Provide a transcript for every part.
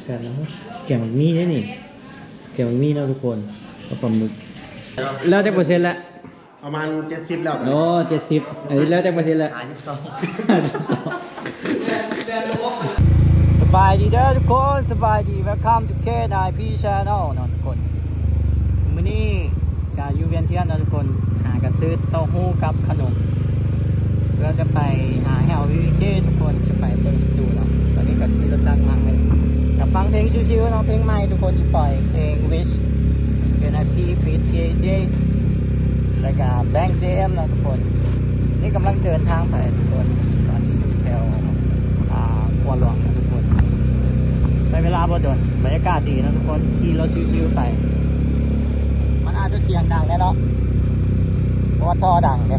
ກັນເນາະ ແກງໝາກໝີ່ເດ້ນີ້ ແກງໝາກໝີ່ເນາະທຸກຄົນ ກັບປາໝຶກ. ແລ້ວຈັກເປີເຊັນລະ? ປະມານເຈັດສິບແລ້ວ. ໂອ້ ເຈັດສິບ ອັນນີ້ແລ້ວຈັກເປີເຊັນລະ? ຫ້າສິບສອງ ຫ້າສິບສອງ. ສະບາຍດີເດີທຸກຄົນ ສະບາຍດີ Welcome to ເຄ ນາຍພີ Channel ເນາະທຸກຄົນ. ມື້ນີ້ກະຢູ່ວຽງຈັນເນາະທຸກຄົນ ຫາກະຊື້ເຕົ້າຫູ້ກັບຂະໜົມ ເພື່ອຈະໄປຫາແຖວ ວີ ວີ ເຄ ທຸກຄົນ ຈະໄປເບິ່ງສະຕູເນາະ. ຕອນນີ້ກໍຂີ່ລົດຈັກມາເລີຍ ກໍຟັງເພງຊິວໆເນາະ ເພງໃໝ່ທຸກຄົນທີ່ປ່ອຍ ເພງ Wish ເປັນ NIP Feat. ເຈ ເຈ ແລ້ວກໍ Bank ເຈ ເອັມ ເນາະທຸກຄົນ. ນີ້ກຳລັງເດີນທາງໄປທຸກຄົນ ຕອນນີ້ຢູ່ແຖວ ອ່າ ຂົວຫຼວງເນາະທຸກຄົນ. ໃຊ້ເວລາບໍ່ດົນ ບັນຍາກາດດີເນາະທຸກຄົນ ຂີ່ລົດຊິວໆໄປ. ມັນອາດຈະສຽງດັງແດ່ເນາະ ເພາະວ່າທໍ່ດັງເດ້.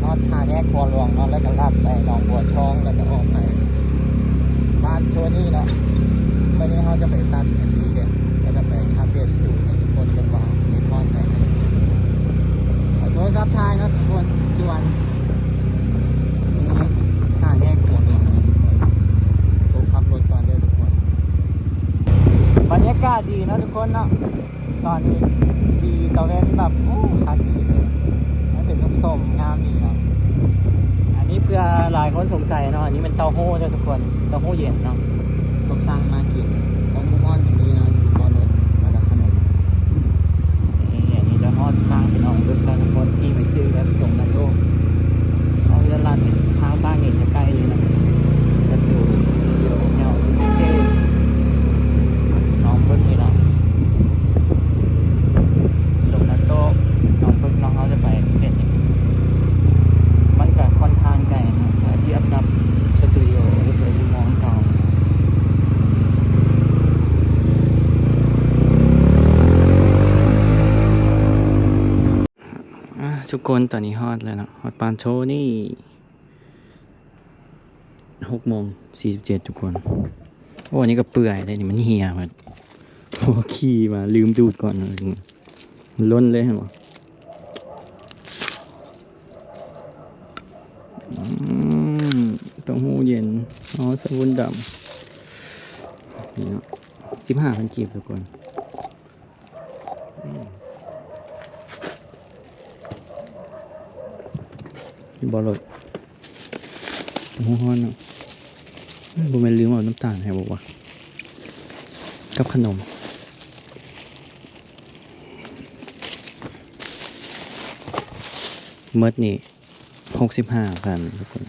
ຮອດຫ້າແຍກຂົວຫຼວງເນາະ ແລ້ວກໍລັດໄປໜອງບົວທອງ ແລ້ວກໍອອກໄປບ້ານໂທນີ້ເນາະ. ມື້ນີ້ເຮົາຈະໄປຕັດແອນທີເດ ແລ້ວກໍໄປອັບເດດສະຕູໃຫ້ທຸກຄົນເບິ່ງວ່າເຮັດຮອດໃສ. ເອົາໂທລະສັບຖ່າຍເນາະທຸກຄົນ ດ່ວນ. ນີ້ຫ້າແຍກຂົວຫຼວງເນາະທຸກຄົນ. ໂອ້ ຂັບລົດກ່ອນເດີທຸກຄົນ. ບັນຍາກາດດີເນາະທຸກຄົນເນາະ. ຕອນນີ້ສີຕາເວັນແບບ ໂອ້ ຄັກດີເລີຍ ມັນເປັນສົ້ມໆ ງາມດີເນາະ. ອັນນີ້ເພື່ອຫຼາຍຄົນສົງໄສເນາະ ອັນນີ້ແມ່ນເຕົ້າຫູ້ເດີທຸກຄົນ ເຕົ້າຫູ້ເຢັນເນາະ. ຕ້ອງສັ່ງມາກິນ ເຕົ້າຫູ້ຮ້ອນກໍມີເນາະ ຢູ່ເບາະລົດ ແລ້ວກໍຂະໜົມ. ນີ້ ອັນນີ້ຈະຮອດທາງໄປໜອງບຶກແລ້ວທຸກຄົນ ຂີ່ໄປຊື່ແບບຕົງນາໂຊກ. ເຮົາຈະລັດທາງຟາກນີ້ຈະໃກ້ເລີຍເນາະ ສະຕູດິໂອ ແຖວ ວີ ວີ ເຄ ໜອງບຶກນີ້ເນາະ. ດົງນາໂຊກ ໜອງບຶກເນາະ ເຮົາຈະໄປເສັ້ນນີ້ ມັນກະຄ່ອນຂ້າງໄກເນາະ ຖ້າທຽບກັບສະຕູດິໂອ ຫຼື ເພິ່ນຊິມອງເກົ່າ. ອ່າ ທຸກຄົນ ຕອນນີ້ຮອດແລ້ວເນາະ ຮອດບ້ານໂທນີ້. ຫົກໂມງສີ່ສິບເຈັດທຸກຄົນ. ໂອ້ ອັນນີ້ກໍເປື່ອຍເດ້ນີ້ ມັນເຫ່ຍໝົດ. ໂອ້ ຂີ່ມາລືມດູດກ່ອນ ມັນລົ້ນເລີຍ ເຫັນບໍ່? ອືມ ເຕົ້າຫູ້ເຢັນ ອໍ ສະຫຸນດຳ ນີ້ເນາະ ສິບຫ້າພັນກີບທຸກຄົນ. ອືມ ບໍ່ລົດ ໂອ້ໂຫ ຮ້ອນເນາະ. ເອີ ບໍ່ແມ່ນລືມເອົານ້ຳຕານໃຫ້ບໍ່ວະ ກັບຂະໜົມ. ໝົດນີ້ ຫົກສິບຫ້າພັນທຸກຄົນ.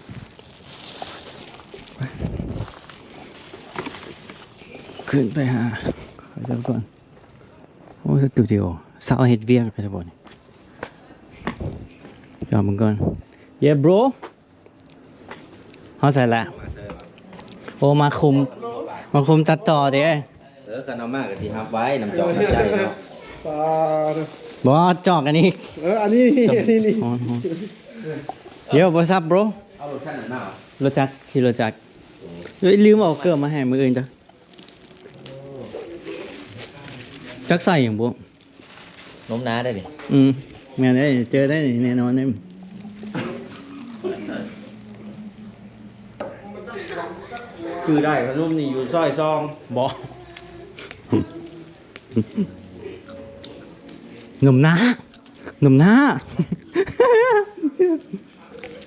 ໄປ ຂຶ້ນໄປຫາເຂົາເຈົ້າກ່ອນ. ໂອ້ ສະຕູດິໂອ ຊາວເຮັດວຽກໄປຊະບໍ່ນີ້. ຈອດເບິ່ງກ່ອນ. Yeah bro. ເຮົາໃສ່ລະ. ໂອ້ ມາຄຸມ ມາຄຸມຕັດຕໍ່ເດ້. ເອີ ຄັນເອົາມາກໍຊິຮັບໄວ້ ນ້ຳຈອກນ້ຳໃຈເນາະ. ບໍ່ ຈອກອັນນີ້. ເອີ ອັນນີ້ ອັນນີ້ນີ້. ໂອ້ໂຫ Yo what's up bro. ເອົາລົດຄັນນັ້ນມາ. ລົດຈັກ ຂີ່ລົດຈັກ. ເອີຍ ລືມເອົາເກີບມາໃຫ້ມື້ອື່ນເດີ້. ຈັກໃສ່ຫຍັງບໍ່? ນົມນາໄດ້ນີ້. ອືມ ແມ່ນເດ້ ເຈີໄດ້ນີ້ ແນ່ນອນເດ້. ຈື່ໄດ້ ຂະໜົມນີ້ຢູ່ຊອຍສອງ. ບໍ່ ນົມນາ ນົມນາ.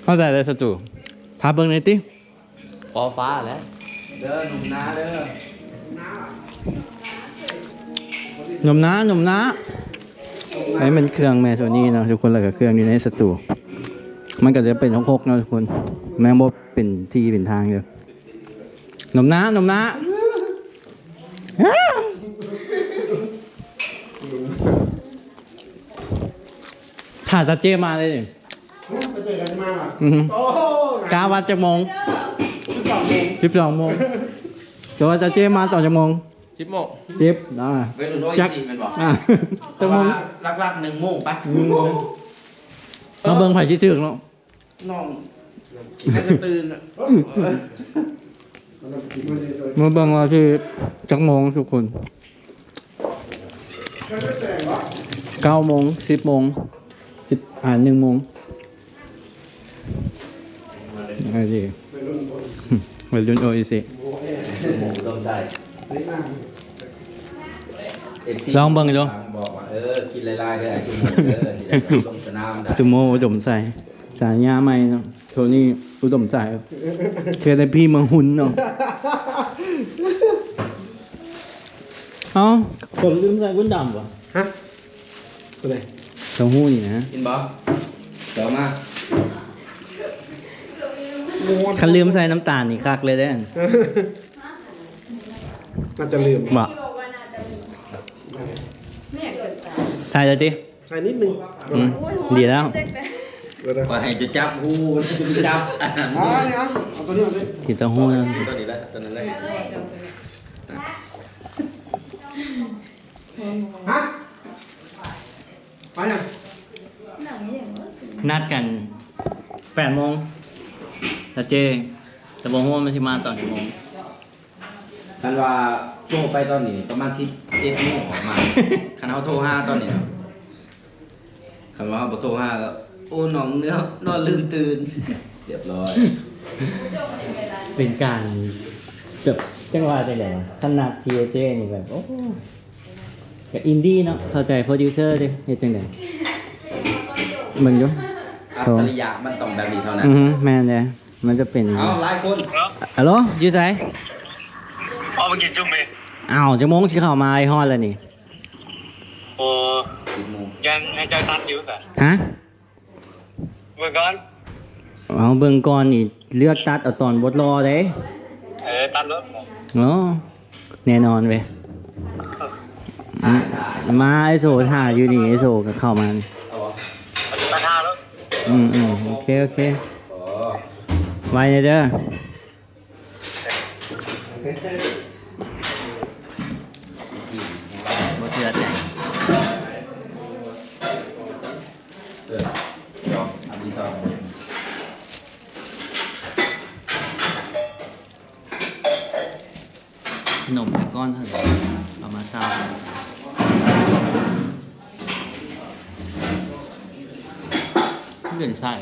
ເຂົ້າໃຈແລ້ວສະຕູ ພາເບິ່ງໜ່ອຍຕິ. ປໍຟ້າແຫຼະ ເດີ ໜຸ່ມນາເດີ ໜຸ່ມນາ ໜຸ່ມນາ. ອັນນີ້ແມ່ນເຄື່ອງແມ່ໂທນີ້ເນາະທຸກຄົນ ແລ້ວກໍເຄື່ອງຢູ່ໃນສະຕູ ມັນກໍຈະເປັນຫົກໆເນາະທຸກຄົນ ແມ່ນບໍ່ເປັນທີ່ເປັນທາງເດີ. ໜຸ່ມນາ ໜຸ່ມນາ ຖ້າຕາເຈ້ມາເດ້. ອືມ ກະວ່າຈັກໂມງ? ສິບສອງໂມງ ສິບສອງໂມງ. ກະວ່າຈະເຈ້ມາຕອນຈັກໂມງ? ສິບໂມງ ສິບ ອ່າ ໄວລຸ້ນໂອອີຊີແມ່ນບໍ່? ອ່າ ຈັກໂມງ? ຫຼັກໆໜຶ່ງໂມງໄປ ໜຶ່ງໂມງ. ມາເບິ່ງໃຜຊິຖືກເນາະ ນ້ອງ ໃຜຈະຕື່ນ. ມາເບິ່ງວ່າຊິຈັກໂມງທຸກຄົນ. ເກົ້າໂມງ ສິບໂມງ ສິບ ອ່າ ໜຶ່ງໂມງ. ໄດ້ດີ ໄວລຸ້ນໂອອີຊີ. หมูต้มไก่ ลองเบิ่งดู บอกว่า เออ กินหลายๆ เด้อ ไอ้ซุโมเด้อ สิได้ลงสนามได้ ซุโมอุดมไซ ฉายาใหม่เนาะ โทนี่อุดมไซ เคยได้พี่เมืองหุนเนาะ เอ้า คนลืมใส่วุ้นดำวะ ฮะ ตัวใด เต้าหู้นี่นะ กินบ่ เดี๋ยวมา คันลืมใส่น้ำตาลนี่คักเลยเด้อ น่าจะลืม บ่ ใส่เลยติ ใส่นิดนึง อืม ดีแล้ว เดี๋ยวนะ ก่อนให้จะจับหู มันจะไปจับ อ๋อ เนี่ย เอาตัวนี้ เอาตัวนี้ กินเต้าหู้นะ ตัวนี้แหละ ตัวนั้นแหละ ฮะ ไปยัง นัดกันแปดโมง ตาเจ แต่บ่ฮู้ว่ามันสิมาตอนกี่โมง คันว่าโทรไปตอนนี้ประมาณสิบเอ็ดโมงออกมา คันเฮาโทรหาตอนนี้เนาะ คันว่าเฮาบ่โทรหาก็ โอ้ น้องเนื้อ นอนลืมตื่น เรียบร้อย เป็นการแบบ จั่งว่าจั่งใด๋วะ คันนัด ทีเอเจ นี่แบบ โอ้ ก็อินดี้เนาะ เข้าใจโปรดิวเซอร์เด้ เฮ็ดจั่งใด๋ เบิ่งอยู่ อัจฉริยะมันต้องแบบนี้เท่านั้น อือฮึ แม่นเด้ มันจะเป็นอย่างนี้ เอา หลายคน ฮัลโหล อยู่ไส เอามากินจุ่มเอง อ้าว จักโมงสิเข้ามา ไอ้ฮอดแล้วนี่ โอ้ สิบโมง ยังให้เจ้าตัดอยู่ซะ ฮะ เบิ่งก่อน เอา เบิ่งก่อนนี่ เลือกตัดเอาตอนบ่รอเด้ เออ ตัดรถ อ๋อ แน่นอนเว้ย มาไอ้โสถ่าอยู่นี่ ไอ้โสก็เข้ามานี่ มาถ่าแล้ว อืมๆ โอเค โอเค ไวแน่เด้อ บ่เชื่อใจ เออ ลองอันที่สอง ขนมแต่ก้อนเท่าไหร่ ประมาณซาว เปลี่ยนไส้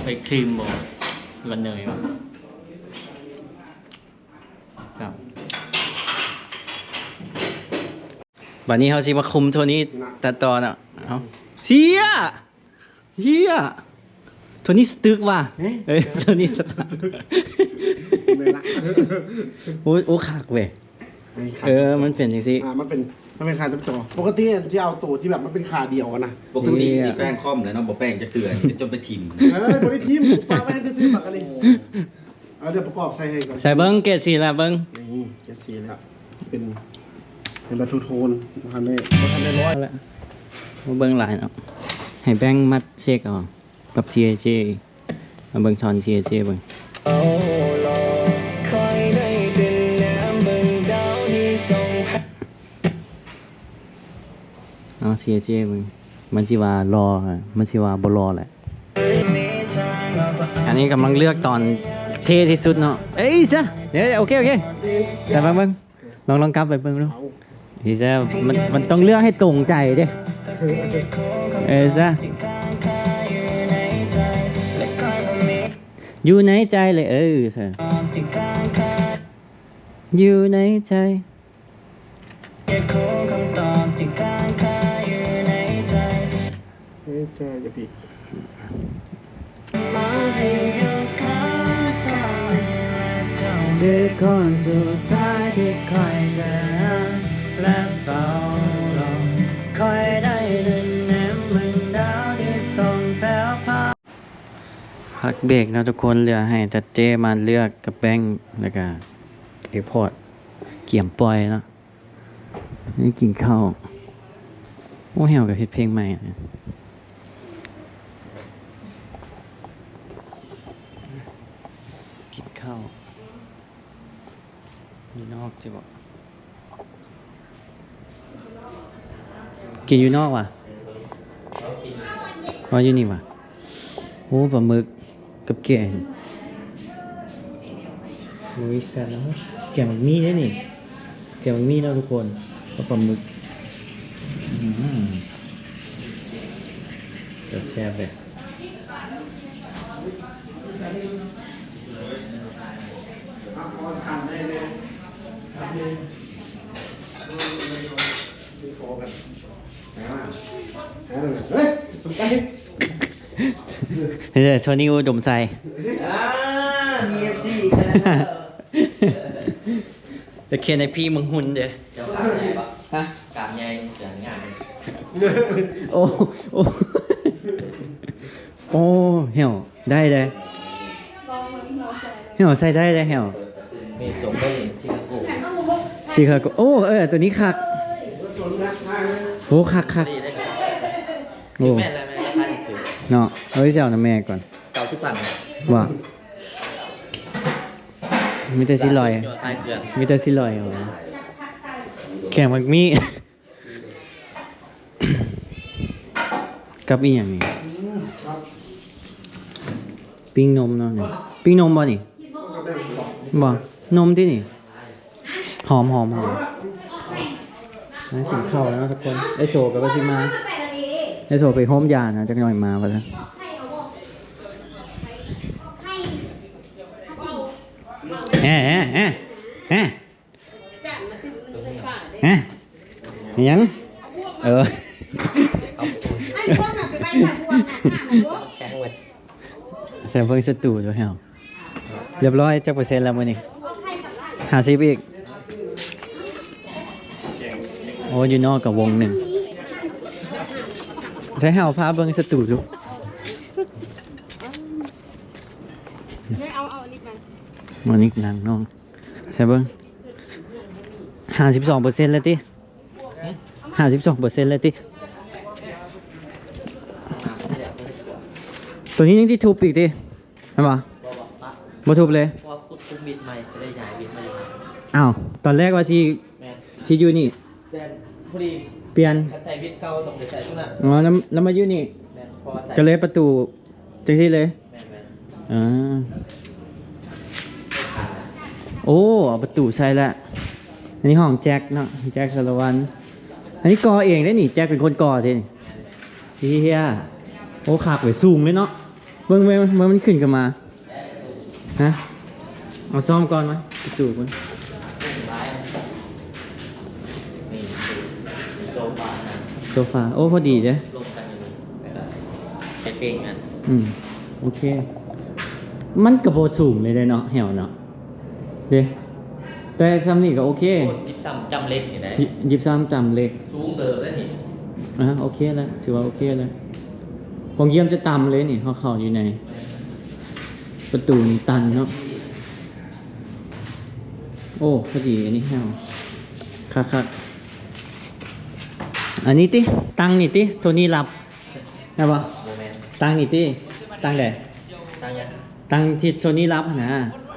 ไปครีมบ่ หรือว่าเนยบ่ ครับ บัดนี้เฮาสิมาคุมโทนี่ตัดต่อเนาะ เอ้า เสีย เหี้ย โทนี่สตึกว่ะ เอ๊ะ เอ้ย โทนี่สตึก โอ้ย โอ้ คักเว้ย เออ มันเป็นจังซี่ อ่า มันเป็น มันเป็นขาตัดต่อ ปกติที่เอาตัวที่แบบมันเป็นขาเดียวอะนะ ปกติสิแป้งคอมแหละเนาะ บ่แป้งจักเทื่อ จนไปถิ่ม เอ้ย บ่ได้ถิ่ม ปะไว้ซื่อๆ บักอันนี้ เอา เดี๋ยวประกอบใส่ให้ก่อน ใส่เบิ่งเกรดสี่แล้วเบิ่ง นี่ เกรดสี่แล้ว เป็น เป็นแบบทูโทน บ่ทันได้ บ่ทันได้ร้อย เอาละ บ่เบิ่งหลายเนาะ ให้แบงค์มาเช็คเอากับ ทีเอเจ มาเบิ่งท่อน ทีเอเจ เบิ่ง เอา ทีเอเจ เบิ่ง มันสิว่าหล่อ มันสิว่าบ่หล่อแหละ อันนี้กำลังเลือกตอนเท่ที่สุดเนาะ เอ้ยซะ เดี๋ยว โอเค โอเค ใส่มาเบิ่ง ลอง ลองกลับไปเบิ่งดู เอ้า เฮ้ยซะ มัน มันต้องเลือกให้ตรงใจเด้ เอ้ยซะ อยู่ในใจเลย เออซะ อยู่ในใจ เอ้ย แกอย่าผิด เธอคนสุดท้ายที่คอยจะหาและเฝ้ารอ คอยได้แต่แนมเบิ่งดาวที่ส่องแผ้วพราว พักเบรกเนาะทุกคน เหลือให้ตัดเจ้มาเลือกกับแบงค์ แล้วก็เอพอร์ต เกียมปล่อยเนาะ นี่กินข้าว โอ้ แฮวก็เฮ็ดเพลงใหม่นะ กินข้าว อยู่นอกจิบ่ กินอยู่นอกว่ะ ว่าอยู่นี่ว่ะ โอ้ ปลาหมึก กับแกง มื้อนี้แซ่บเนาะ แกงหมากมี่เด้นี่ แกงหมากมี่เนาะทุกคน กับปลาหมึก อืม จะแซ่บเลย เอ ເອີ ໂທນີ ອຸດົມໄຊ ອ່າ ມີເອັຟຊີອີກແລ້ວ ຈະຂຽນໃຫ້ພີ່ມຶງຫຸ່ນເດ້. ເຈົ້າກາມໃຫຍ່ບໍ່? ຮະ? ກາມໃຫຍ່ ເສືອງາມ. ໂອ້ ໂອ້ ໂອ້ ແຫ້ວ ໄດ້ເດ້ ແຫ້ວໃສ່ໄດ້ເດ້ ແຫ້ວ. ມີຕົວເບິ່ງຊິຄາໂກ ຊິຄາໂກ ໂອ້ ເອີ ຕົວນີ້ຄັກ ໂອ້ ຄັກໆ ນີ້ເດ້ ໂອ້ ແມ່ນແລ້ວ ແມ່ນລາຄາຖືກເນາະ. ເອົາໄປເຈົ້ານຳແມ່ກ່ອນ ເກົ້າສິບພັນ ວ່າ ມີແຕ່ຊິລອຍ ມີແຕ່ຊິລອຍ ແກງໝາກມີ້ ກັບອີ່ຫຍັງນີ້? ປີ້ງນົມເນາະນີ້ ປີ້ງນົມບໍ່ນີ້? ບໍ່ ນົມຕິນີ້ ຫອມໆໆ. ມາກິນເຂົ້າແລ້ວເນາະທຸກຄົນ ໄອ້ໂສກໍວ່າຊິມາ ໄອ້ໂສໄປໂຮມຢານະ ຈັກໜ່ອຍມາວ່າຊັ້ນ. ແຮ ແຮ ແຮ ແຮ ຮະ ຫຍັງ? ເອີ ແຊມເບິ່ງສະຕູຢູ່ແຮວ ຮຽບຮ້ອຍ ຈັກເປີເຊັນແລ້ວມື້ນີ້? ຫ້າສິບອີກ ໂອ້ ຢູ່ນອກກໍວົງໜຶ່ງ ໃຊ້ເຮົາພາເບິ່ງສະຕູຢູ່ ເອົາ ເອົາອັນນີ້ໄປ ມານິກນັ່ງນອກ ໃສ່ເບິ່ງ ຫ້າສິບສອງເປີເຊັນແລ້ວຕິ ຫ້າສິບສອງເປີເຊັນແລ້ວຕິ ໂຕນີ້ຍັງຊິທຸບອີກຕິ ແມ່ນບໍ່? ບໍ່ ບໍ່ ບໍ່ ບໍ່ທຸບເລີຍ ເພາະວ່າຂຸດຂຸມບິດໃໝ່ ກໍເລີຍຍ້າຍບິດມາຢູ່ຫັ້ນ. ອ້າວ ຕອນແລກວ່າຊິ ແມ່ນ ຊິຢູ່ນີ້ ແຕ່ພໍດີປ່ຽນ ຄັນໃສ່ບິດເກົ່າຕ້ອງໄດ້ໃສ່ຕົງນັ້ນ ອໍ ແລ້ວ ແລ້ວມາຢູ່ນີ້ ແມ່ນ ເພາະວ່າໃສ່ ກໍເລີຍປະຕູ ຈັ່ງຊີ້ເລີຍ ແມ່ນໆ ອ່າ ໂອ້ ເອົາປະຕູໃສ່ລະ ອັນນີ້ຫ້ອງແຈັກເນາະ ແຈັກສາລະວັນ ອັນນີ້ກໍ່ເອງເດ້ນີ້ ແຈັກເປັນຄົນກໍ່ເດ້ນີ້ ຊິເຮຍ ໂອ້ ຄັກເວີຍ ສູງເລີຍເນາະ ເບິ່ງ ເບິ່ງ ເບິ່ງມັນຂຶ້ນຂຶ້ນມາ ຮະ ເອົາສ້ອມກ່ອນມາ ປະຕູພຸ້ນ ນີ້ ໂຊຟານະ ໂຊຟາ ໂອ້ ພໍດີເດ້ ລົມກັນຢູ່ນີ້ ແລ້ວກໍໃສ່ເປັງຫັ້ນ ອືມ ໂອເຄ ມັນກໍບໍ່ສູງເລີຍເດ້ເນາະ ແຮວເນາະ ເດ້ ແຕ່ຊ່ຳນີ້ກໍໂອເຄ ໂອ້ ຢິບຊ້ຳຈ້ຳເຫຼັກນີ້ແຫຼະ ຢິບ ຢິບຊ້ຳຈ້ຳເຫຼັກ ສູງເຕີບເດ້ນີ້ ອ່າ ໂອເຄແລ້ວ ຖືວ່າໂອເຄແລ້ວ ປ່ອງຢ້ຽມຈະຕ່ຳເລີຍນີ້ ເຮົາເຂົ້າຢູ່ໃນ ປະຕູນີ້ຕັນເນາະ ໂອ້ ພໍດີ ອັນນີ້ແຮວ ຄັກໆ ອັນນີ້ຕິ ຕັ້ງນີ້ຕິ ໂທນີ້ລັບ ແມ່ນບໍ່? ບໍ່ແມ່ນ ຕັ້ງນີ້ຕິ ຕັ້ງໃດ? ຕັ້ງຫຍັງ? ຕັ້ງທີ່ໂທນີ້ລັບຫັ້ນນະ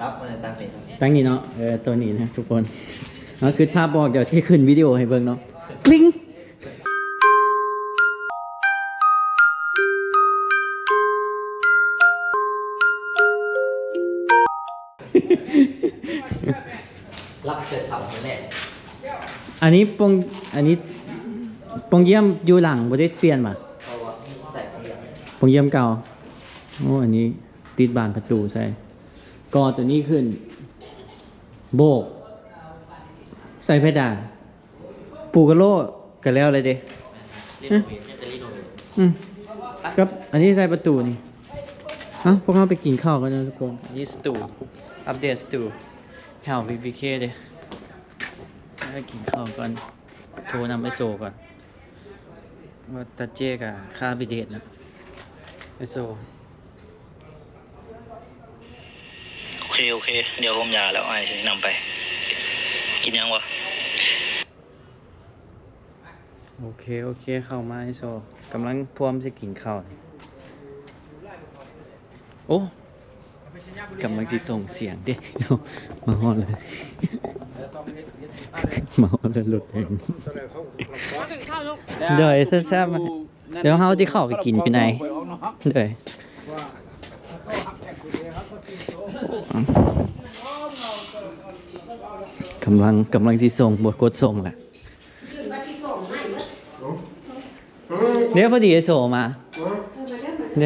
ລັບ ເອີ ຕັ້ງນີ້ ຕັ້ງນີ້ເນາະ ເອີ ໂຕນີ້ນະທຸກຄົນ ເອົາ ຄິດພາບບໍ່ອອກ ດຽວຊິຂຶ້ນວິດີໂອໃຫ້ເບິ່ງເນາະ ກລິ້ງ. ລັບເສື້ອເຂົາຫັ້ນແຫຼະ ອັນນີ້ປ່ອງ ອັນນີ້ປ່ອງຢ້ຽມຢູ່ຫຼັງບໍ່ໄດ້ປ່ຽນຫວາ? ເພາະວ່າໃສ່ປ່ອງຢ້ຽມ ປ່ອງຢ້ຽມເກົ່າ ໂອ້ ອັນນີ້ຕິດບານປະຕູໃສ່ ກໍ່ຕົວນີ້ຂຶ້ນ ໂບກ ໃສ່ເພດານ ປູກະໂລກໍແລ້ວເລີຍເດ້ ແມ່ນ ຣີໂນເວດ ຍັງແຕ່ຣີໂນເວດ ອືມ ກັບອັນນີ້ໃສ່ປະຕູນີ້ ເອົ້າ ພວກເຮົາໄປກິນເຂົ້າກັນເນາະທຸກຄົນ ອັນນີ້ສະຕູ ອັບເດດສະຕູ ແຖວ ບີບີເຄ ເດ້ ໄປກິນເຂົ້າກ່ອນ ໂທນຳໄອ້ໂຊກ່ອນ ວ່າຕາເຈ້ກະຄາບີເດດນະ ໄອ້ໂຊ. ໂອເຄ ໂອເຄ ດຽວຫົ່ມຢາແລ້ວ ອ້າຍຊິນຳໄປ ກິນຫຍັງວະ? ໂອເຄ ໂອເຄ ເຂົ້າມາ ໄອ້ໂຊ ກຳລັງພວມຊິກິນເຂົ້າ ໂອ້ ກຳລັງຊິສົ່ງສຽງເດ້ ມາຮອດແລ້ວ ມາຮອດແລ້ວ ລົດແຮງ ມາກິນເຂົ້າລູກ ໂດຍ ແຊບໆ ດຽວເຮົາຊິເຂົ້າໄປກິນຢູ່ໃນ ໂດຍ ກຳລັງ ກຳລັງຊິສົ່ງ ບໍ່ກົດສົ່ງລະ ເດ ພໍດີໄອ້ໂຊມາ ເດ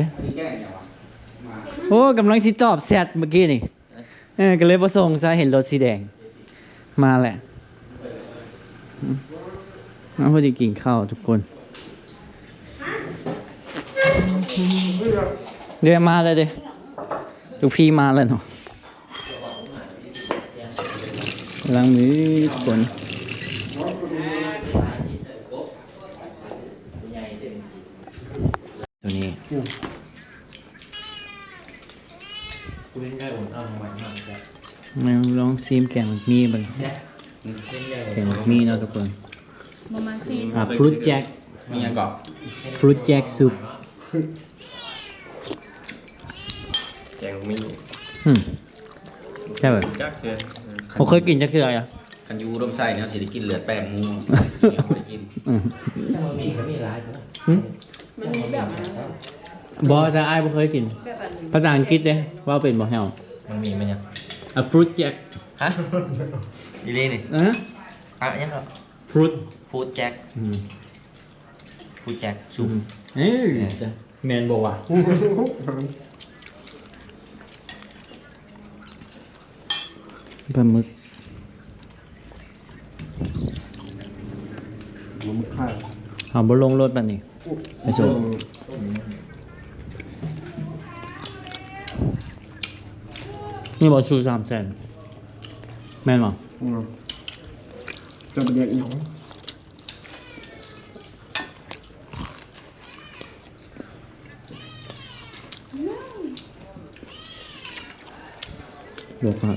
ໂອ້ ກຳລັງຊິຕອບແຊັດເມື່ອກີ້ນີ້ ເອີ ກໍເລີຍບໍ່ສົ່ງຊະ ເຫັນລົດສີແດງມາແຫຼະ. ອືມ ເຮົາພໍດີກິນເຂົ້າທຸກຄົນ ເດ້ ມາແລ້ວເດ້ ລູກພີ່ມາແລ້ວເນາະ. ລ້າງມືທຸກຄົນ ໂຕນີ້ ມາລອງຊີມແກງໝາກມີ້ເບິ່ງ ແກງໝາກມີ້ເນາະທຸກຄົນ. ບໍ່ມັກຊີມ ອ່າ ຟຣຸດແຈັກ ມີຫຍັງເກາະ? ຟຣຸດແຈັກຊຸບ ແກງໝາກມີ້ ອືມ ແຊບເວີຍ ຈັກເທື່ອ ບໍ່ເຄີຍກິນຈັກເທື່ອ. ຄັນຢູ່ອຸດົມໄຊນີ້ ເຮົາຊິໄດ້ກິນເລືອດແປ້ງໝູ ບໍ່ໄດ້ກິນ ອືມ ແຕ່ມັນມີກໍມີຫຼາຍ ຫຶ ມັນມີແບບນັ້ນ ບໍ່ ແຕ່ອ້າຍບໍ່ເຄີຍກິນ ແບບອັນ ພາສາອັງກິດເດ້ ເວົ້າເປັນບໍ່ແຮວ? ມັນມີແມ່ນຫຍັງ? ອາ ຟຣຸດແຈັກ ຮະ? ອີ່ຫຼີນີ້ ເອີ ອາ ຫຍັງເກາະ? ຟຣຸດ ຟຣຸດແຈັກ ອືມ ຟຣຸດແຈັກຊຸບ ອືມ ເອີ ແມ່ນບໍ່ວະ? ປາໝຶກ ປາໝຶກຂາຍ ເຮົາບໍ່ລົງລົດບັດນີ້ ໄປໂຊ ອືມ ນີ້ບໍ່ຊູສາມແສນ ແມ່ນບໍ່? ອືມ ຈະໄປແດກຫຍັງ? ບໍ່ຄັກ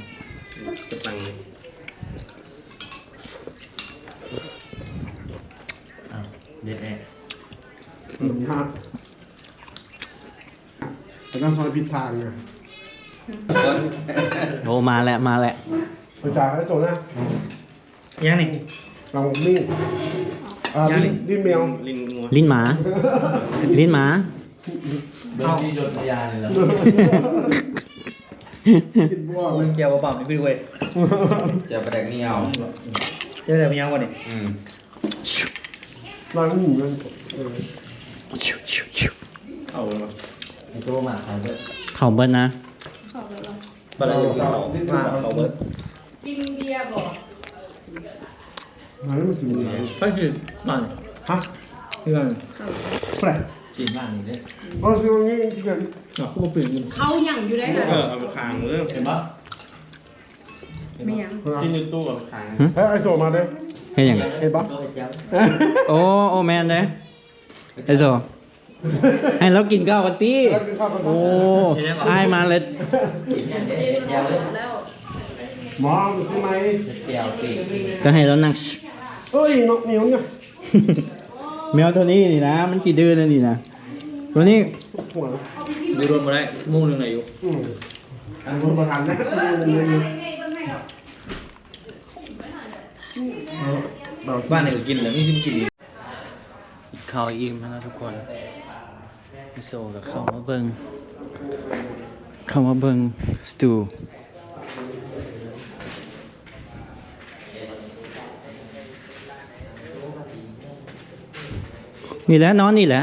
ອ້າວ ເດັດແອະ ມັນຍາກ ແຕ່ຕ້ອງຄອຍຜິດທາງນະ ໂອ້ ມາແລ້ວ ມາແລ້ວ ໄປຈ່າຍໃຫ້ໂຕນະ. ຫຍັງນີ້? ເອົາ ນີ້ ອ່າ ຫຍັງນີ້? ລີ້ນ ລີ້ນແມວ ລີ້ນງົວ ລີ້ນໝາ ລີ້ນໝາ ເບິ່ງທີ່ຍົດພະຍານີ້ລະ ກິນບໍ່ອອກເລີຍ ແຈ່ວບໍ່ປາບນີ້ເວີຍ ແຈ່ວປາແດກໜຽວ ແຈ່ວປາແດກໜຽວບໍ່ນີ້? ອືມ ມາໜູເລີຍ ເອີ ເອົາເລີຍ ໄອ້ໂຕມາເຂົ້າເບິດ ເຂົ້າເບິດນະ ເຂົ້າເບິດ ປາແດກໜຽວ ມາເຂົ້າເບິດ. ກິນເບຍບໍ່? ມາແລ້ວມາກິນເບຍ ໃຜຊິມານີ້? ຮະ? ເພື່ອນ ຜູ້ໃດ? ກິນຮ້ານນີ້ເດ້ ບໍ່ຊິເອົານີ້ກິນ ອ່ະ ຄືບໍ່ເປັນຢູ່ ເຂົ້າຍັງຢູ່ໄດ໋ນະ ເອີ ເອົາໄປຄ້າງເດີ ເຫັນບໍ່? ແມ່ນຫຍັງ? ກິນຢູ່ຕູ້ເອົາໄປຄ້າງ ຫຶ? ເອີ ໄອ້ໂສມາເດ້ ເຮັດຫຍັງ? ເຫັນບໍ່? ໂອ້ ໂອ້ ແມ່ນເດ້ ໄອ້ໂສ ໃຫ້ລາວກິນເຂົ້າກ່ອນຕິ ເອີ ກິນເຂົ້າກ່ອນ ໂອ້ ອ້າຍມາເລີຍ ມອງຄືໄໝ ຈະໃຫ້ລາວນັ່ງ ເອີຍ ເນາະ ມີຫຍັງ ແມວໂທນີ້ນີ້ນະ ມັນຂີ້ດື້ແນວນີ້ນະ ໂທນີ້ ຢູ່ລົດບໍ່ໄດ້ ໂມງໜຶ່ງໄດ້ຢູ່ ອືມ ອັນບໍ່ທັນນະ ບ້ານນີ້ກໍກິນແລ້ວ ມີຊິມກິນອີກ. ກິນເຂົ້າອີ່ມແລ້ວເນາະທຸກຄົນ ໄອ້ໂສກໍເຂົ້າມາເບິ່ງ ເຂົ້າມາເບິ່ງສະຕູ ນີ້ແຫຼະ ນອນນີ້ແຫຼະ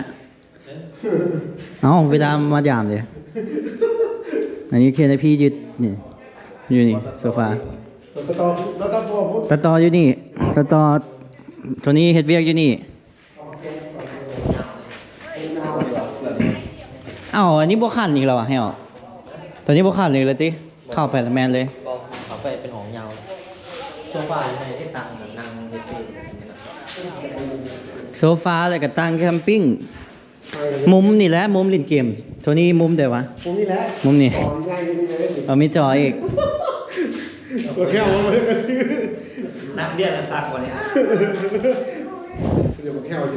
ເອົ້າ ເວລາມາຢາມເດ້ ອັນນີ້ເຄນໃຫ້ພີ່ຍຶດ ນີ້ ຢູ່ນີ້ໂຊຟາ ຕັດຕໍ່ ຕັດຕໍ່ຢູ່ນີ້ ຕັດຕໍ່ ໂທນີ້ເຮັດວຽກຢູ່ນີ້. ເອົ້າ ອັນນີ້ບໍ່ຂັນອີກແລ້ວຫວາ ໃຫ້ອອກ ໂຕນີ້ບໍ່ຂັນອີກແລ້ວຕິ ເຂົ້າໄປລະແມ່ນເລີຍ ເຂົ້າໄປເປັນຫ້ອງຍາວ ໂຊຟາໃຫ້ຕັ້ງນັ່ງເຮັດເພງ ໂຊຟາແລ້ວກໍຕັ້ງແຄມປິງ ມຸມນີ້ແຫຼະ ມຸມຫຼິ້ນເກມ ໂທນີ້ມຸມໃດຫວາ ມຸມນີ້ແຫຼະ ມຸມນີ້ ອໍ ມີຈອອີກ ໂອເຄ ນັກວຽກນັກສັກບໍ່ນີ້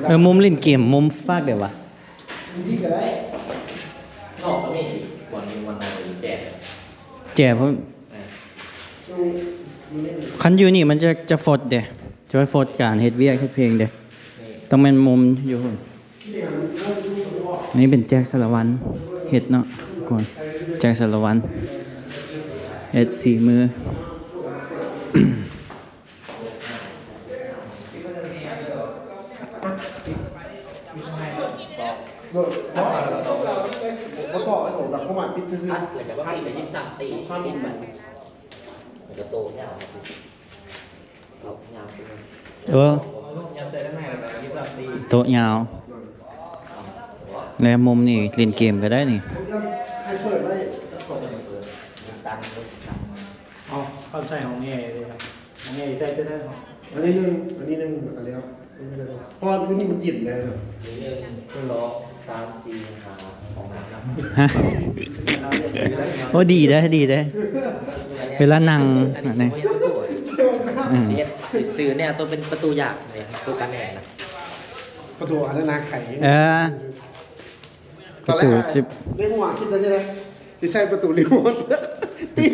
ເອີ ມຸມຫຼິ້ນເກມ ມຸມຟາກເດວະ ນີ້ກໍໄດ້ ນອກກໍມີ ບ່ອນຢູ່ບ່ອນນັ້ນແຈ ແຈພຸ້ນ ຄັນຢູ່ນີ້ມັນຈະ ຈະຟົດເດ ຈະຟົດການເຮັດວຽກເຮັດເພງເດ ຕ້ອງແມ່ນມຸມຢູ່ພຸ້ນ. ອັນນີ້ເປັນແຈກສາລະວັນເຮັດເນາະ ກ່ອນ ແຈກສາລະວັນເຮັດສີມື ບໍ່ຕໍ່ ບໍ່ຕໍ່ ເອົາແລ້ວກໍມາປິດຊື່ໆ ແລ້ວກໍມາປິດແລ້ວຍິບສາມຕີ ມາປິດ ປິດມັນ. ກະໂຕຍາວ ໂຕຍາວ ເອີ ໂຕະຍາວ ແລະມຸມນີ້ຫຼິ້ນເກມກໍໄດ້ນີ້. ໃຫ້ເປີດໄວ້ ເອົາ ເຂົ້າໃສ່ຫ້ອງແອເລີຍ ຫ້ອງແອໃສ່ເປັນໄດ້ ອັນນີ້ໜຶ່ງ ອັນນີ້ໜຶ່ງ ອັນແລ້ວ ເພາະວ່າຢູ່ນີ້ມັນເຢັນໄດ໋. ມີໜຶ່ງ ສອງ ສາມ ສີ່ ຫ້າ ຫ້ອງນ້ຳນຳ. ໂອ້ ດີເດ້ ດີເດ້ ເວລານັ່ງ ອັນນີ້ ອັນນີ້ ຊິເຮັດປະຕູ ອືມ ຊິເຮັດ ຊິຊື້ແນວໂຕເປັນປະຕູຢາກນີ້ ປະຕູກັນແອນະ ປະຕູອັນນັ້ນນະ ໄຂ ເອີ ຕອນແລກ ປະຕູ ຊິ ໃນຫົວຄິດວ່າຈັ່ງໃດ ຊິໃຊ້ປະຕູຣີໂມດ ຕີ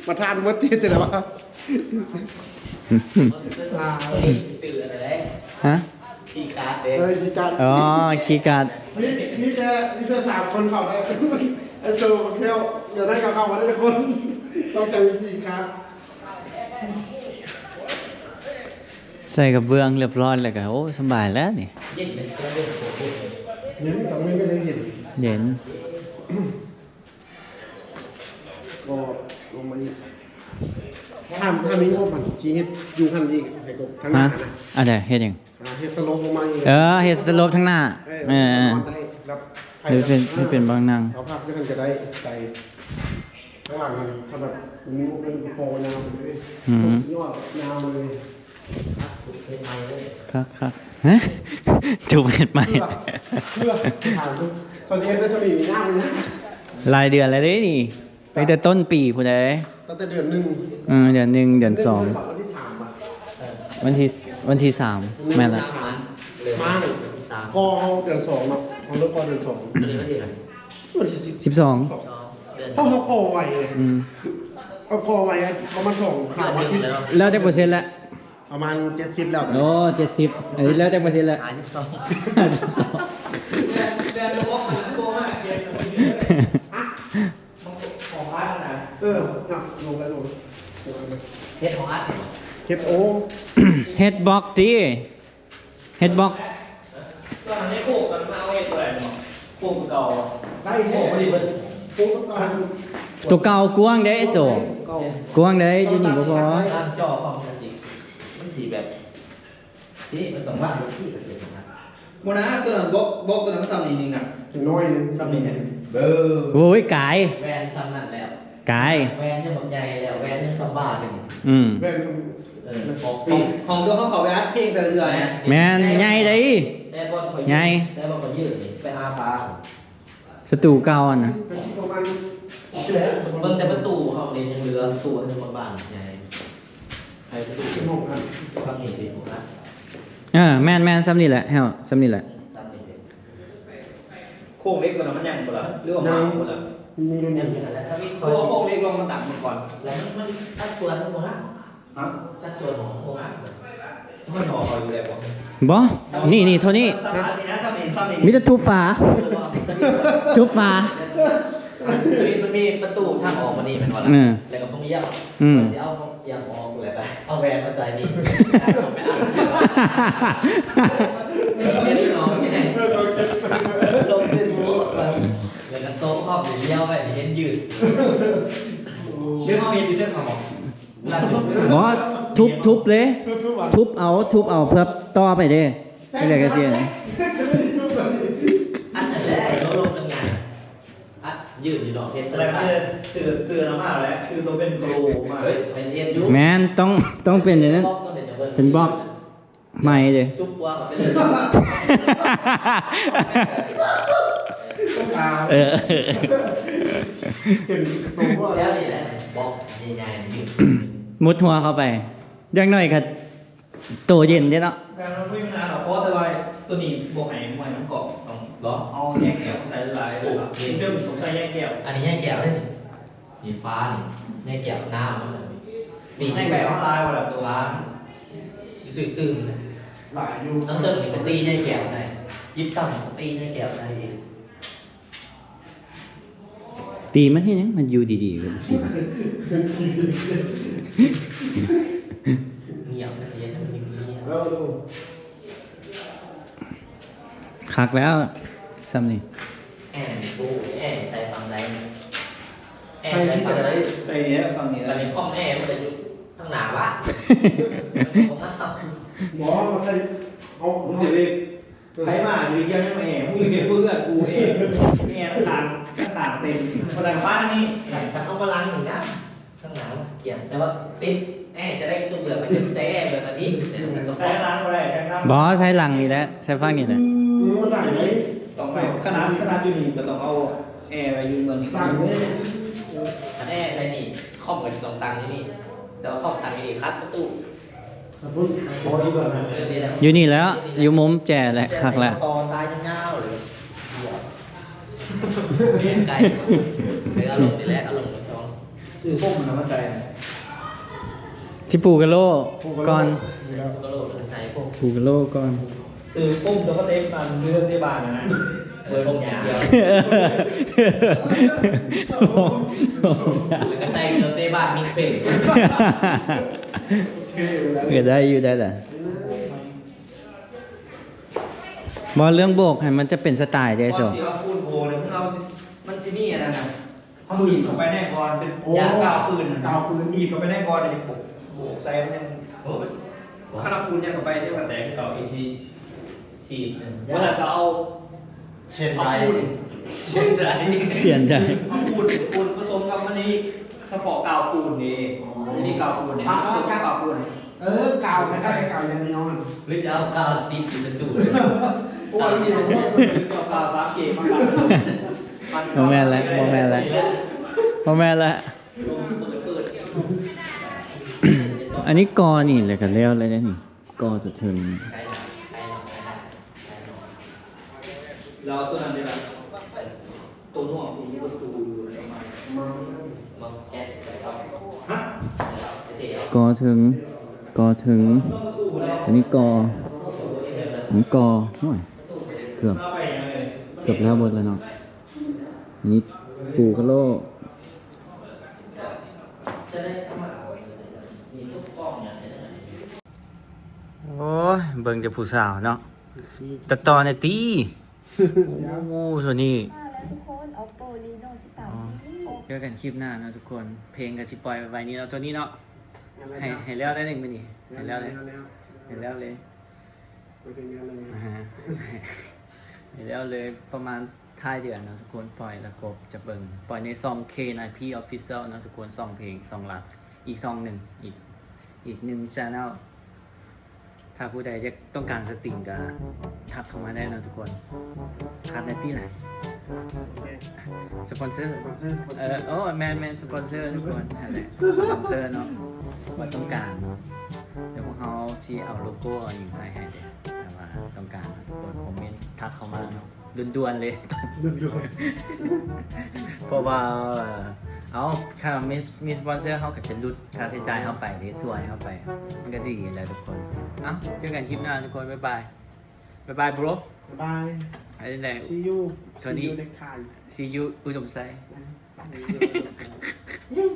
ປະທານໝົດ ເຮັດຈັ່ງໃດວະ? ອ່າ ຊື້ອັນນັ້ນເດ້ ຮະ? ຄີກາດເດ້ ເອີ ຄີກາດ ອໍ ຄີກາດ ມີ ມີແຕ່ ມີແຕ່ສາມຄົນເຂົ້າໄດ້ ໄອ້ໂຕບັກແຂ້ວ ດຽວນັ້ນກໍເຂົ້າມາໄດ້ຈັກຄົນ ນອກຈາກມີຄີກາດ. ໃສ່ກະເບື້ອງຮຽບຮ້ອຍແລ້ວກະ ໂອ້ ສະບາຍແລ້ວນີ້. ເຢັນເດ້ ເຢັນ ຕອນເວັນກໍຍັງເຢັນ ເຢັນ. ກໍລົງມາອີກ ຖ້າ ຖ້າມີງົບຫັ້ນ ຊິເຮັດຢູ່ຫັ້ນອີກ ໃຫ້ກົບທາງໜ້າຫັ້ນນະ. ອັນໃດ ເຮັດຫຍັງ? ອ່າ ເຮັດສະໂລບລົງມາອີກ ເອີ ເຮັດສະໂລບທາງໜ້າ ເອີ ເອີ ເອີ ນອນໄດ້ ແບບໃຜ ເຮັດເປັນ ເຮັດເປັນບາງນັ່ງ ເອົາພັກຢູ່ຫັ້ນກໍໄດ້ ໃສ່ ຂ້າງຫຼັງຫັ້ນ ຖ້າແບບມີງົບເປັນພໍຍາວໄປເລີຍ ອືມ ຍົກຍາວເລີຍ ຄັກໆ ຮະ? ຈູບເຮັດໃໝ່ ເພື່ອ ເພື່ອ ຖາມດູ ສ່ວນເຮັດໄດ້ສ່ຳນີ້ຍາກບໍ່ຍາກ? ຫຼາຍເດືອນແລ້ວເດ້ນີ້ ຕັ້ງແຕ່ຕົ້ນປີພຸ້ນເດ້ ຕັ້ງແຕ່ເດືອນໜຶ່ງ ເອີ ເດືອນໜຶ່ງ ເດືອນສອງ ເດືອນໜຶ່ງ ວັນທີສາມ ວັນທີ ວັນທີສາມ ແມ່ນລະ ມາ ກໍເຮົາເດືອນສອງເນາະ ເຮົາເລີ່ມກໍເດືອນສອງ ວັນທີສິບ ສິບສອງ ເພາະເຮົາກໍໄວເດ້ ອືມ ເຮົາກໍໄວປະມານສອງສາມອາທິດ ແລ້ວຈັກເປີເຊັນລະ? ປະມານເຈັດສິບແລ້ວ ໂອ້ ເຈັດສິບ ອັນນີ້ແລ້ວຈັກເປີເຊັນລະ? ຫ້າສິບສອງ ຫ້າສິບສອງ ຂອງອັດນະ ເອີ ເນາະ ລົງໄປ ລົງ ເຮັດຂອງອັດ ເຮັດ ໂອ້ ເຮັດບລັອກຕິ ເຮັດບລັອກ ຕອນນັ້ນໃນໂຄກມັນເອົາເຮັດບໍ່ໄດ້ເນາະ ໂຄກເກົ່າ ໄດ້ ໂຄກບໍ່ໄດ້ເບິດ ໂຄກເກົ່າ ໂຕເກົ່າກວ້າງເດ້ ໂຕ ກວ້າງເດ້ ຢູ່ນີ້ບໍ່ພໍ ຕາມຈໍຂອງມັນຊິ ມັນຊິແບບ ຊິ ມັນຕ້ອງວາງໄວ້ທີ່ກະຊິນະ ບໍ່ນະ ໂຕນັ້ນບລັອກ ບລັອກໂຕນັ້ນມັນສ່ຳນີ້ໜຶ່ງນະ ນ້ອຍໜຶ່ງ ສ່ຳນີ້ໜຶ່ງ ເບີ ໂອ້ຍ ກາຍ ແວ່ນສ່ຳນັ້ນແລ້ວ ກາຍ ແວ່ນຍັງບັກໃຫຍ່ແລ້ວ ແວ່ນຍັງສ່ຳບາດໜຶ່ງ ອືມ ແວ່ນສ່ຳ ເອີ ຂອງ ຂອງໂຕເຮົາເຂົ້າໄປອັດເພງແຕ່ລະເທື່ອນະ ແມ່ນ ໃຫຍ່ເດ້ ແຕ່ບ່ອນຂ້ອຍ ໃຫຍ່ ແຕ່ບ່ອນຂ້ອຍຢືນນີ້ ໄປຫາປາ ສະຕູເກົ່າຫັ້ນນະ ເບິ່ງແຕ່ປະຕູເຮົານີ້ຍັງເຫຼືອ ປະຕູເຮົາຍັງບາງໆ ໃຫຍ່ ໃຫ້ປະຕູ ເອີ ແມ່ນໆ ສ່ຳນີ້ແຫຼະ ແຫ້ວ ສ່ຳນີ້ແຫຼະ ສ່ຳນີ້ເດ້ ໂຄງເຫຼັກຕົວນັ້ນມັນຍັງບໍ່ລະ ຫຼືວ່າມາບໍ່ລະ? ຍັງ ຍັງຢູ່ຫັ້ນແຫຼະ ຖ້າມີ ເພາະວ່າໂຄງເຫຼັກລອງມາຕັ້ງເມື່ອກ່ອນ ແລ້ວມັນ ມັນສັດສ່ວນມັນບໍ່ງາມ ຮະ? ສັດສ່ວນຂອງໂຄງເຫຼັກ ມັນຫຍໍ້ເຂົາຢູ່ແລ້ວບໍ່? ບໍ່ ນີ້ ນີ້ ເທົ່ານີ້ ມີແຕ່ທຸບຝາ ທຸບຝາ ມັນມີປະຕູທາງອອກມານີ້ແມ່ນບໍ່ລະ? ເອີ ແລ້ວກໍຕ້ອງລ້ຽວ ອືມ ຊິເອົາ ຢາກອອກແລ້ວກໍເອົາແວ່ນມາໃສ່ນີ້ ເອົາໄປອັດ ເຮັດໜອງນີ້ ລົງຂຶ້ນໝູ່ ແລ້ວກໍໂຊະພ້ອມຊິລ້ຽວໄວ້ໃຫ້ເຫັນຢືດ ຫຼືເຮົາເຮັດຢູ່ເທິງເຮົາບໍ່? ບໍ່ ທຸບ ທຸບເລີຍ ທຸບ ທຸບເອົາ ທຸບເອົາເພື່ອຕໍ່ໄປເດ້ ເຮັດແລ້ວກໍຊິ ອັນນັ້ນແຫຼະ ເຮົາລົງທາງງານ ອັດ ຢືນຢູ່ດອກ ເຮັດເຊິ່ງ ຊື້ ຊື້ນຳມາແຫຼະ ຊື້ໂຕເປັນໂຕມາ ເຮີ້ຍ ໄປເຮັດຢູ່ ແມ່ນ ຕ້ອງ ຕ້ອງເປັນຢ່າງນັ້ນ ເປັນບລັອກ ໃໝ່ເດ້ ຊຸບຫົວເຂົ້າໄປເລີຍ ເອີ ເຫັນໂຕບໍ່ ແລ້ວນີ້ແຫຼະ ບລັອກໃຫຍ່ໆນີ້ ມຸດຫົວເຂົ້າໄປ ຢ່າງໜ້ອຍກໍ ໂຕເຢັນເດ້ເນາະ ແບບນັ້ນບໍ່ມີບັນຫາດອກ ເພາະແຕ່ວ່າໂຕນີ້ບໍ່ໃຫ້ມວຍມັນເກາະ ຕ້ອງເນາະ ເອົາແຍກແກ້ວໃສ່ຫຼາຍໆ ໂອ້ ເດີມຕ້ອງໃສ່ແຍກແກ້ວ ອັນນີ້ແຍກແກ້ວເດ້ ນີ້ຝານີ້ ແຍກແກ້ວນ້ຳມັນ ນີ້ແຍກແກ້ວເຮົາຫຼາຍບໍ່ລະ ໂຕວ່າ ຊິຊື້ຕື່ມ ຫຼາຍຢູ່ ທັງເທິງນີ້ກໍຕີແຍກແກ້ວໃສ່ ຢິບຊ້ຳກໍຕີແຍກແກ້ວໃສ່ອີກ ຕີມັນເຮັດຫຍັງ? ມັນຢູ່ດີໆກໍຕີ. ງຽບນະ ເຮັດໃຫ້ມັນງຽບ. ຄັກແລ້ວ ຊ່ຳນີ້. ແອນ ໂອ້ ແອນໃສ່ຝັ່ງໃດ? ແອນໃສ່ຝັ່ງໃດ? ໃສ່ນີ້ແຫຼະ ຝັ່ງນີ້ແຫຼະ. ບັດນີ້ຄອມແອມັນກໍຢູ່ ບໍ່ ມາໃສ່ ເອົາ ມຶງຈະໄປ ໃຜມາຈະໄປກ່ຽວຫຍັງແອ ມຶງຢູ່ເຂດເຮືອນກູແອ ແອຂ້າງໆເຕັມ ບໍ່ໄດ້ມານີ້ ຄັນເອົາມາຫຼັງນີ້ນະ ຂ້າງຫຼັງກຽມ ແຕ່ວ່າຕິດແອຈະໄດ້ຕົວເບືອກ ມັນຈະໃສ່ແອແບບອັນນີ້ ແຕ່ມັນກໍ ໃສ່ຫຼັງບໍ່ໄດ້ ບໍ່ ໃສ່ຫຼັງນີ້ແຫຼະ ໃສ່ຝັ່ງນີ້ແຫຼະ ອືມ ມັນໄດ້ເດ້ ຕ້ອງໄປ ຂະໜາດ ຂະໜາດຢູ່ນີ້ກໍຕ້ອງເອົາແອໄວ້ຢູ່ເບື້ອງນີ້ ຕັ້ງເດ້ ຄັນແອໃສ່ນີ້ ຄອມກໍຕ້ອງຕັ້ງຢູ່ນີ້ ແຕ່ວ່າຄອມຕັ້ງຢູ່ນີ້ ຂັດປະຕູ ຢູ່ນີ້ແຫຼະ ຢູ່ມຸມແຈແຫຼະ ຄັກແຫຼະ ຕໍ່ສາຍຍາວໆເລີຍ ໄກ ເອົາລົງນີ້ແຫຼະ ເອົາລົງ ຊື້ພົມນຳມາໃສ່ ຊິປູກະໂລກ່ອນ ປູກະໂລໃສ່ພົມ ປູກະໂລກ່ອນ ຊື້ພົມ ແຕ່ວ່າເຕະບານ ເລື່ອງເຕະບານນະ ເອີ ພົມຢ່າງດຽວ ແລ້ວກໍໃສ່ເກີບເຕະບານມີເພງ ກໍໄດ້ຢູ່ ໄດ້ລະ ບໍ່ ເລື່ອງໂບກຫັ້ນມັນຈະເປັນສະໄຕເດ້ ໂຊ ກ່ອນຊິເອົາປູນໂບກນີ້ ມັນເອົາ ມັນຊິມີອັນນັ້ນນະ ເຮົາສີດເຂົ້າໄປໃນກ້ອນ ເປັນ ໂອ້ ຢາກາວປືນນະ ກາວປືນ ສີດເຂົ້າໄປໃນກ້ອນ ແລ້ວໂບກ ໂບກໃສ່ ມັນຍັງ ໂອ້ຍ ຄັນເອົາປູນຍັງເຂົ້າໄປ ດຽວກໍແຕກຄືເກົ່າອີກ ສີ ສີດນັ້ນ ບໍ່ນັ້ນກໍເອົາ ເຊນໄດ ເອົາປູນ ເຊນໄດ ເຊນໄດ ເອົາປູນ ປູນປະສົມກັບມັນນີ້ ສະເພາະກາວປູນນີ້ ອໍ ອັນນີ້ກາວປູນນີ້ ປະ ກາວປູນ ເອີ ກາວຄ້າຍໆກາວຢ່າງດຽວຫັ້ນ ຫຼືຊິເອົາກາວຕິດຢູ່ປະຕູ ໂອ້ຍ ດຽວ ເອົາກາວສາມເກມມາກັນ ບໍ່ແມ່ນແຫຼະ ບໍ່ແມ່ນແຫຼະ ບໍ່ແມ່ນແຫຼະ ອັນນີ້ກໍນີ້ແຫຼະ ກໍແລ້ວແລ້ວເດ້ນີ້ ກໍຈະເຖິງ ແລ້ວຕົວນັ້ນເດ້ລະ ຕົວໜ່ວງທີ່ມີປະຕູຢູ່ ມາ ມາແກະ ຮະ ກໍເຖິງ ກໍເຖິງ ອັນນີ້ກໍ ອັນນີ້ກໍ ໂອ້ຍ ເກືອບ ເກືອບແລ້ວເບິດແລ້ວເນາະ ອັນນີ້ປູກະໂລ ໂອ້ຍ ເບິ່ງແຕ່ຜູ້ສາວເນາະ ຕັດຕໍ່ແດ່ຕິ ໂອ້ ໂຕນີ້ ມາແລ້ວທຸກຄົນ ໂອໂປ ຣີໂນ ສິບສາມ ອໍ ຊີ ເຈີກັນຄລິບໜ້າເນາະທຸກຄົນ ເພງກໍຊິປ່ອຍໄວໆນີ້ເນາະ ໂຕນີ້ເນາະ ໃຫ້ ໃຫ້ແລ້ວໄດ້ນີ້ມື້ນີ້ ໃຫ້ແລ້ວເລີຍ ໃຫ້ແລ້ວເລີຍ ອາຮະ ໃຫ້ແລ້ວເລີຍ ປະມານທ້າຍເດືອນເນາະທຸກຄົນ ປ່ອຍແລ້ວກໍຈະເບິ່ງ ປ່ອຍໃນຊ່ອງ ເຄ ນາຍພີ ອອບຟິຊຽວ ເນາະທຸກຄົນ ສອງເພງ ສອງຫຼັກ ອີກຊ່ອງໜຶ່ງ ອີກ ອີກໜຶ່ງແຊນແນວ ຖ້າຜູ້ໃດຢາກຕ້ອງການສະຕິງກໍທັກເຂົ້າມາໄດ້ເນາະທຸກຄົນ ທັກໄດ້ຕິລະ ສະປອນເຊີ ສະປອນເຊີ ສະປອນເຊີ ເອີ ໂອ້ ແມ່ນໆ ສະປອນເຊີທຸກຄົນ ຫັ້ນແຫຼະ ສະປອນເຊີເນາະ ວ່າຕ້ອງການເນາະ ດຽວພວກເຮົາຊິເອົາໂລໂກ້ເອົາຫຍັງໃສ່ໃຫ້ເດ້ ຖ້າວ່າຕ້ອງການເນາະທຸກຄົນ ຄອມເມັນທັກເຂົ້າມາເນາະ ດ່ວນໆເລີຍ ດ່ວນໆ ເພາະວ່າ ເອົາ ຖ້າມີ ມີສະປອນເຊີ ເຮົາກໍຈະຫຼຸດຄ່າໃຊ້ຈ່າຍເຮົາໄປເດ້ ຊ່ວຍເຮົາໄປ ມັນກໍຊິດີແຫຼະທຸກຄົນ ເອົ້າ ເຈີກັນຄລິບໜ້າທຸກຄົນ ບາຍບາຍ ບາຍບາຍ ໂບຣ ບາຍບາຍ ໄປໃດ See you See you next time See you ອຸດົມໄຊ ອືມ